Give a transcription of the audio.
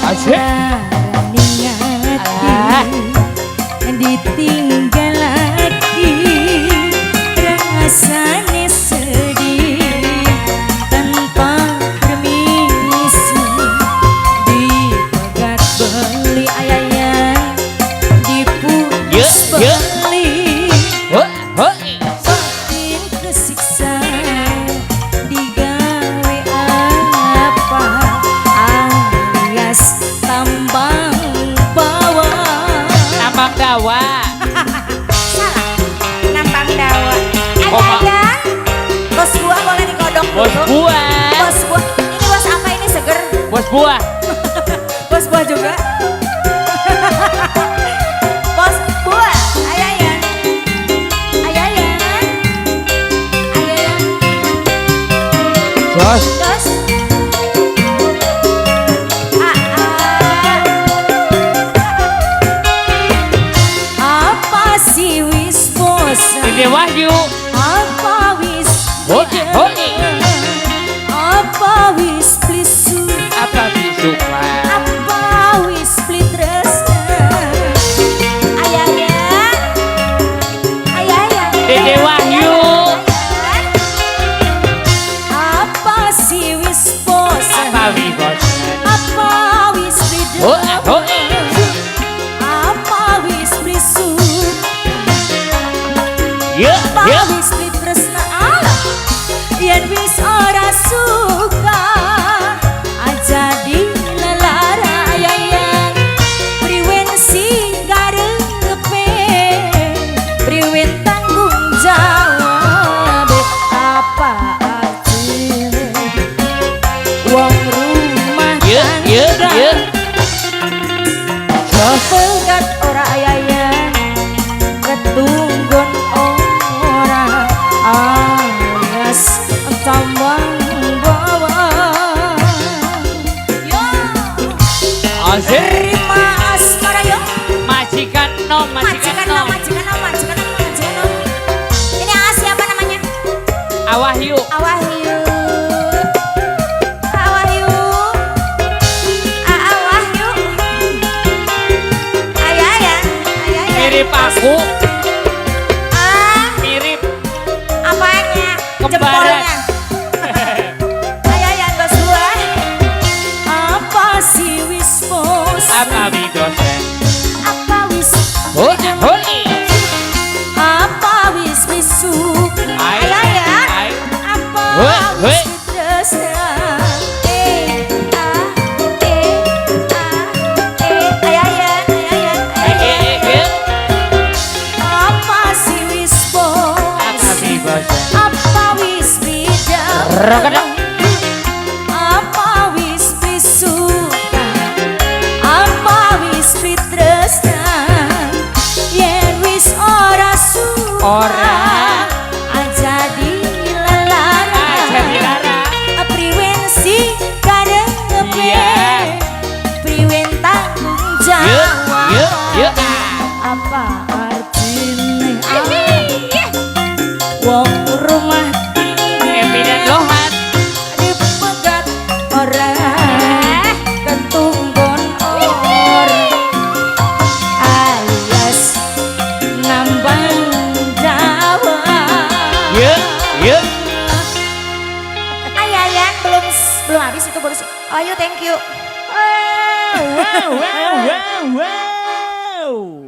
Asik. Larani ati ditinggal lagi, rasane sedih tanpa permisi, dipegat beli ayayan, diputus Ye, ye. beli. Ho, ho. Batin kesiksa digawe apa alias tambang bawah. Tambang dawa. Salah. Nambang dawa. Koma. Ayah, bos buah boleh dikodok Bos dulu. buah. Bos buah. Ini bos apa ini, seger? Bos buah. Bos buah juga. Bos buah. Ayayan. Ayayan. Ayayan. Jos. Terus. Ah, ah. Apa sih wis bosan? Dede Wahyu. Apa wis Ho, ho. Apa wis plisu? Apa suka? Apa wis beli tresna? Ayayan. Ayayan. Dede Wahyu. Apa sih wis bosan? Apa wis bosan? Apa wis beli Ho, ho. Apa wis beli suka? Ye, Apa ye. wis beli tresna? Alah, yen wis ora suka aja dilelara ayayan, priwen sing garepe, priwen tanggung jawab, apa artine wong rumah Ye, ye, tangga ye. Jos. pegat ora ayayan, ketunggon ora alias tambang bawa. Yo. Asik. Rima Asmara yo. Majikan nom, majikan Majikan nom, nom. Majikan nom, majikan nom, majikan nom. Ini A siapa namanya? Awahyu. Awahyu. Awahyu. Awahyu. Ayah ya. Ayah ya. Mirip aku, Ah, mirip apanya? Kembaran. Jempolnya. Ayah ya, bos buah. Apa sih wis bosan? Apa wis dosen? Apa wis Ho, ho. Apa wis bisu? Ai, Ayah ya. ai. Apa Hoi, hoi. wis tresna? E A E A E. Ayah ya, ayah ya. Eh, eh, eh, eh. Apa sih wis Apa bosan? wis bosan? Apa wis beda? Rokodok. Apa wis suka? Apa wis tresna? Yen wis ora suka Ora. Aja dilelara. Aja dilara. Priwen sing karepe? Iya. Priwen tanggung Ye, jawab? ye, ye. Apa artine wong rumah tangga Epi dan Lohan. Dipegat ora, ketunggon ora alias nambang dawa. Ye, ye. Ayayan belum belum habis itu bonus. Oh, ayo, thank you. Wow, wow, wow, wow.